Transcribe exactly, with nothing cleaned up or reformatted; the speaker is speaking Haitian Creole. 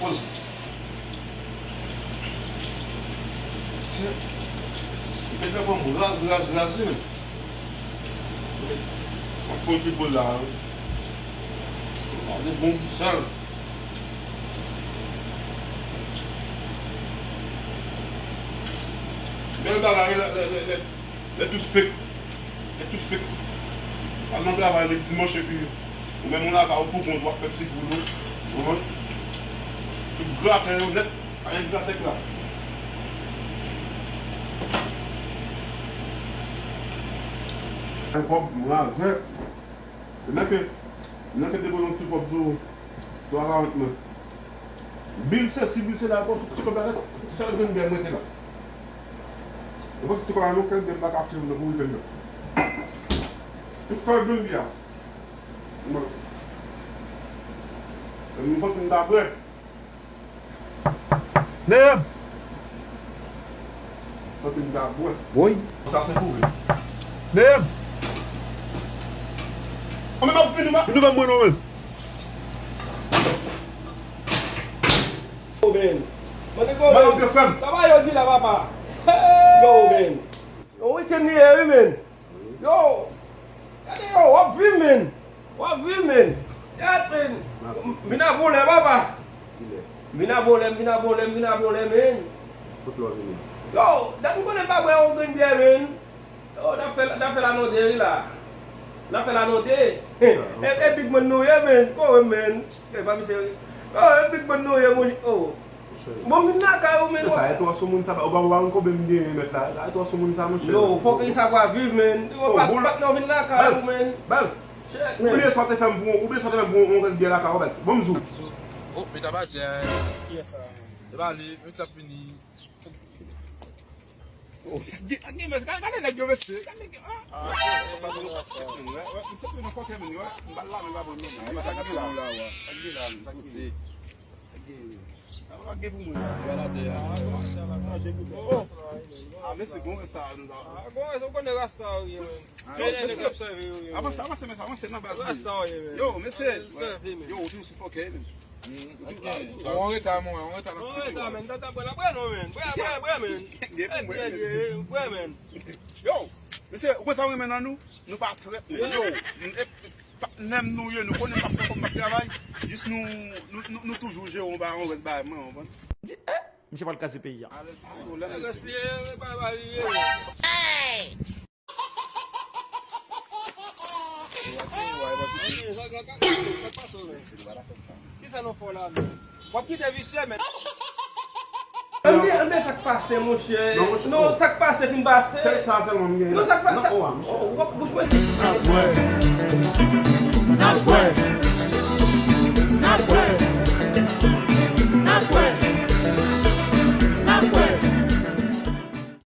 Poz. Se, m te fè kòm raz, raz, raz, wi, men. M ap fè yon ti boul la, wi. Gade bon sèl. Bèl bagay, lè, lè, lè, lè, lè tout fake. Lè tout fake. Al nan travay, men dimanch, epi ou menm ou lakay ou pou kont ou, w ap fè ti goud ou. Ou konprann? Tout graten yo nèt. Pa gen gratèk la. Kòb mwen avè. Nan ke, nan ke depoze yon ti kòb sou, sou akawont mwen. Bil sesi, bil sela, tout ti kòb la nèt, sèl grenn byè m rete la. Mwen pa ti kòb la non, kèk byè m pa ka achte nan pou wikèn nan. Tout fè grenn byè. Mwen. Mwen kontan m ta bwè. Neyèm! Anpil ta bwè. Woy. Sa se pou vre. Neyèm! An men m ap vini, ma. Vin nou ban mwen non, men. Yo, men. Mande ko, men. Sa va yo di la, papa? Yo, men. Yon wikenn li ye, wi, men. Yo! Gade yo, w ap viv, men! W ap viv, men! Gad, men! M vin a volè, papa! M vin a volè, m vin a volè, m vin a volè, men! Kote w vini? Yo, dat m konnen m pa bwè yon grenn byè, men! Yo, n ap fè, n ap fè lanonde, wi, la! N ap fè lanonde! E, e big man nou ye, men! Kore, men! E pa misye, wi! Yo, e big man nou ye, monchè! Oh! Bon, m vin lakay ou, men. Sa e twò sou moun sa, ou pa, ou pa konn konbyen m genyen, mèt la. Sa e twò sou moun sa, monchè. Yo, fòk li sa va viv, men. Yo, pat, pat nan vin lakay ou, men. Baz, ou bliye sa w te fè m pou, ou bliye sa w te fè m pou yon grenn byè lakay ou, baz. Bon, m jou. Oh, men ta pa di, hein. Kiyès sa? E pa li, men sa fini. Oh, sa gen, sa gen, men, gade, gade nèg yo, mesye. Gade nèg yo, ah. Ah, se pa bon sa. Wè, wè, misye tou nan kòkè, men, wè. M pa la, men pa bon, non. Sa gen la, wè. Sa gen la, men. Sa gen. Sa pa gen pou mwen. Li pa la tè a. Oh! Ah, men se bon, sa, nou ta. Ah, bon, ou konnen rasta, wi, men. Yo, men se, avanse, avanse, men, avanse nan baz, wi. Rasta, wi, men. Yo, men se, yo, ou toujou sou fòkè, men. Ou an reta, mwen, ou an reta nan fouti, men. Tata, bwè la, bwè non, men. Bwè, bwè, bwè, men. Bwè, men. Yo, men se, ou konn sa mwen renmen nan nou? Nou pa trèt, men. Yo, e, Patnè m nou ye, nou konnen m ap fè kòb, m ap travay. Jis nou, nou, nou, nou toujou jere yon ba-, yon rès bagay mwen, ou konprann? Di, eh, misye pral kraze peyi a. Alèz, yo, lè mesye. Rès li ye, pa, pa li ye. Kisa nou fè la, men? W ap kite visye, men. Anben, anben, sa k pase, monchè? Non, monchè, non, oh. Sa k pase, fin pase. Sèl sa sèlman m genyen. Non, sa k pase, non, sa, oh, ah, monchè. Oh, w ap bouch mwen. N ap bwè. N ap